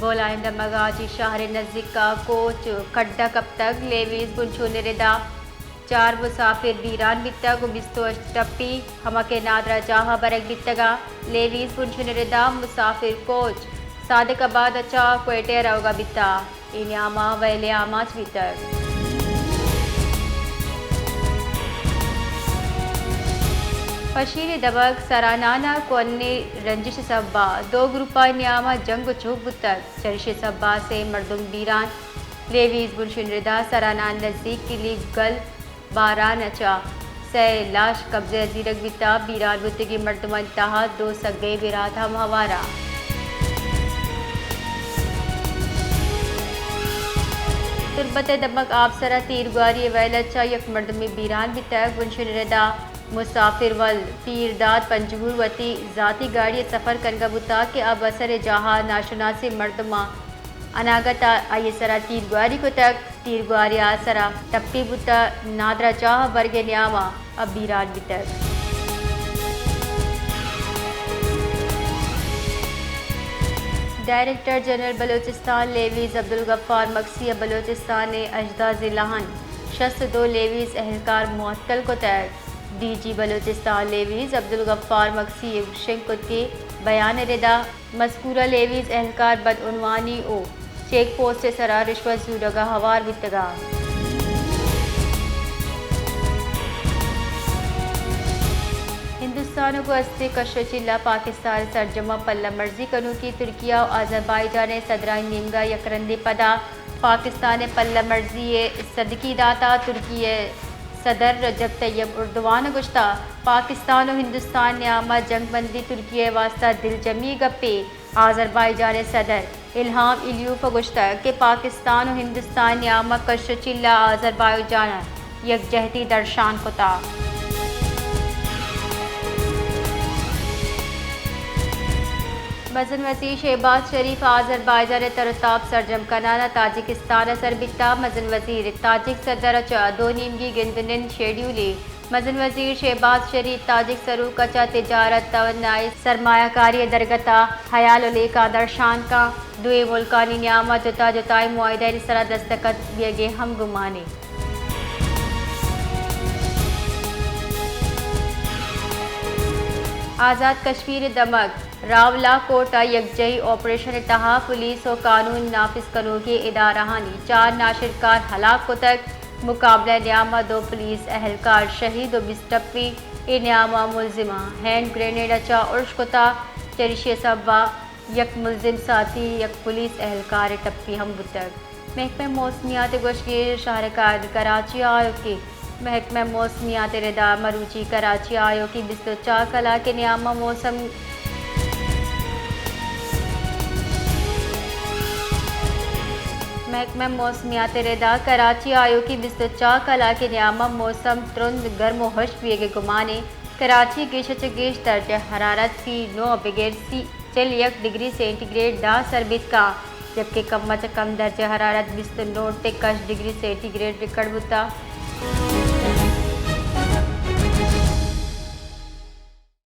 بولائیں دمگ حاجی شہر ءِ نزیک ءَ کوچ کڈ ءَ کپتگ، لیویز بنشون ءِ ردا چار مسافر بیران بیتگ ءُ بیست ءُ ہشت ٹپی، ہما کہ نادراہ جاہ ءَ برگ بیتگ اَنت۔ لیویز بنشون ءِ ردا مسافر کوچ صادق آباد ءَ چہ کوئٹہ ءَ روگ ءَ بیتگ۔ اے نیام ءَ ویل ءِ آماچ بیتگ۔ پشین ءِ دمگ سرانان ءَ کوہنیں رنجش ءِ سبب ءَ دو گروپانی نیام ءَ جنگ ءُ چوک بوتگ۔ چریشی ءِ سبب ءَ سے مردم بیران۔ لیویز بنشون ءِ ردا سرانان نزیک کلی گل باران ءَ چہ سئے لاش قبضہ ءَ زیرگ بیتگ۔ بیران بوتگیں مردمانی تہا دو سگے برات ہم ہوار اَنت۔ تربت ءِ دمگ آپسر ءَ تیرگواری ءِ ویل ءَ چہ یک مردمے بیران بیتگ۔ بنشون ءِ ردا مسافر ول پیرداد پنجگور وتی ذاتی گاڑی ءَ سفر کنگ ءَ بوتگ کہ آ بسر ءِ جاہ ءَ ناشناسیں مردماں اناگت ءَ آئی ءِ سرا تیرگواری کتگ۔ تیرگواری ءَ سرا ٹپی بوتگ، نادراہ جاہ ءَ برگ ءِ نیام ءَ بیران بیتگ۔ ڈائریکٹر جنرل بلوچستان لیویز عبدالغفار مگسی ءَ بلوچستان ءِ ہژدہ ضلعانی شست ءُ دو لیویز اہلکار معطل کتگ۔ ڈی جی بلوچستان لیویز عبدالغفار مگسی ءَ گوشنگ کت کہ بیان ءِ ردا مذکورہ لیویز اہلکار بدعنوانی ءُ چیک پوسٹ ءِ سرا رشوت زورگ ءَ ہوار بیتگ اَنت۔ ہندوستان ءَ گوں ہستیں کش ءُ چیل ءَ پاکستان ءِ سرجم ءَ پلہ مرزی کنوکیں ترکیہ ءُ آذربائیجان ءِ صدرانی نیمگ ءَ یک رندے پدا پاکستان ءِ پلہ مرزی ءِ صدقی داتگ۔ ترکی ءِ صدر رجب طیب اردوان ءَ گوشتگ، پاکستان ءُ ہندوستان ءِ نیام ءَ جنگ بندی ترکی ءِ واستہ دلجمی ءِ گپے۔ آذربائیجان ءِ صدر الہام علیوف ءَ گوشتگ کہ پاکستان ءُ ہندوستان ءِ نیام ءَ کش ءُ چیل ءَ آذربائیجان ءَ یکجہتی درشان کتگ۔ مزن وزیر شہباز شریف ءِ آذربائیجان ءِ تر ءُ تاب سرجم کنان ءَ تاجکستان ءَ سر بیتگ۔ مزن وزیر تاجک صدر ءَ چہ دو نیمگی گند ءُ نند شیڈیولیں مزن وزیر شہباز شریف تاجک سروک ءَ چہ تجارت، توانائی، سرمایہ کاری ءِ درگت ءَ ہیال ءُ لیکہ درشان کنت۔ دوئیں ملکانی نیام ءَ جتا جتائیں معاہدہانی سرا دستخط بیگ ءِ ہم گمان اِنت۔ آزاد کشمیر ءِ دمگ راولا کوٹ ءَ یکجہی آپریشن ءِ تہا پولیس ءُ قانون نافذ کنوکیں ادارہانی چار ناشرکار ہلاک کتگ۔ مقابلہ ءِ نیام ءَ دو پولیس اہلکار شہید ءُ بیست ٹپی۔ اے نیام ءَ ملزماں ہینڈ گرینیڈ ءَ چہ ارش کتگ، چریشی ءِ سبب ءَ یک ملزم ساتھی یک پولیس اہلکار ءِ ٹپی ہم بوتگ۔ محکمہ موسمیات ءِ گوشگ اِنت شہر کائنی کراچی ءِ آیوکیں محکمہ موسمیات ءِ ردا مروچی کراچی ءِ آیوکیں بیست ءُ چار کلاک ءِ نیام ءَ موسم محکمہ موسمیات ءِ ردا کراچی ءِ آیوکیں بیست ءُ چار کلاک ءِ نیام ءَ موسم ترند گرم ءُ ہشک بیگ ءِ گمان اِنت۔ کراچی ءَ گیش ءَ چہ گیش درجہ حرارت سی نو ءَ بگر سی، چل یک ڈگری سینٹی گریڈ ءَ سر بیت کنت، جبکہ کم ءَ چہ کم درجہ حرارت بیست ءُ نو ٹک ہشت ڈگری سینٹی گریڈ ریکارڈ بوتگ۔